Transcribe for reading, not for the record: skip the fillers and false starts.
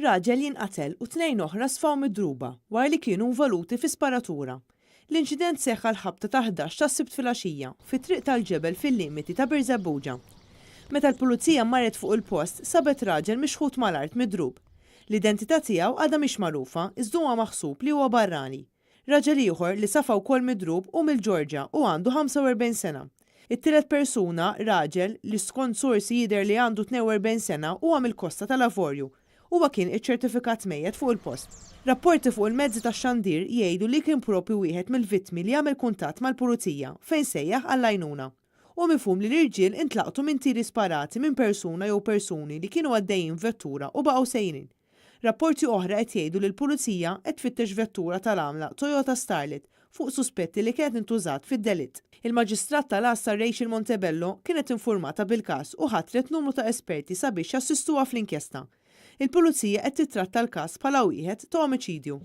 Raġel jinqatel u tnejn oħra sfaw midruba wara li kienu involuti fi sparatura. L-inċident seħħ għall-ħabta tal-ħdax tas-Sibt filgħaxija fit-Triq tal-Ġebel fil-limiti ta' Birżebbuġa. Meta l-Pulizija marret fuq il-post sabet raġel mixħut mal-art midrub. L-identità tiegħu għadha mhix magħrufa iżda huwa maħsub li huwa barrani. Raġel ieħor li safa wkoll midrub hu mill-Ġorġja u għandu 45 sena. It-tielet persuna, raġel, li skont sorsi jidher li għandu 42 sena huwa mill-Kosta tal-Avorju. Huwa kien iċċertifikat mejjet fuq il-post. Rapporti fuq il-mezzi tax-xandir jgħidu li kien propju wieħed mill-vittmi li għamel kuntatt mal-Pulizija fejn sejjaħ għall-għajnuna. Hu mifhum li l-irġiel intlaqtu minn tiri sparati minn persuna jew persuni li kienu għaddejjin f'vettura u baqgħu sejrin. Rapporti oħra qed jgħidu li l-Pulizija qed tfittex vettura tal-għamla Toyota Starlet fuq suspetti li kienet intużat fid-delitt. Il-Maġistrat tal-Għassa Rachel Montebello kienet infurmata bil-każ u ħatret numru ta' esperti sabiex jassistuha fl-inkjesta. Il-Pulizija qed tittratta l-każ bħala wieħed ta' omiċidju.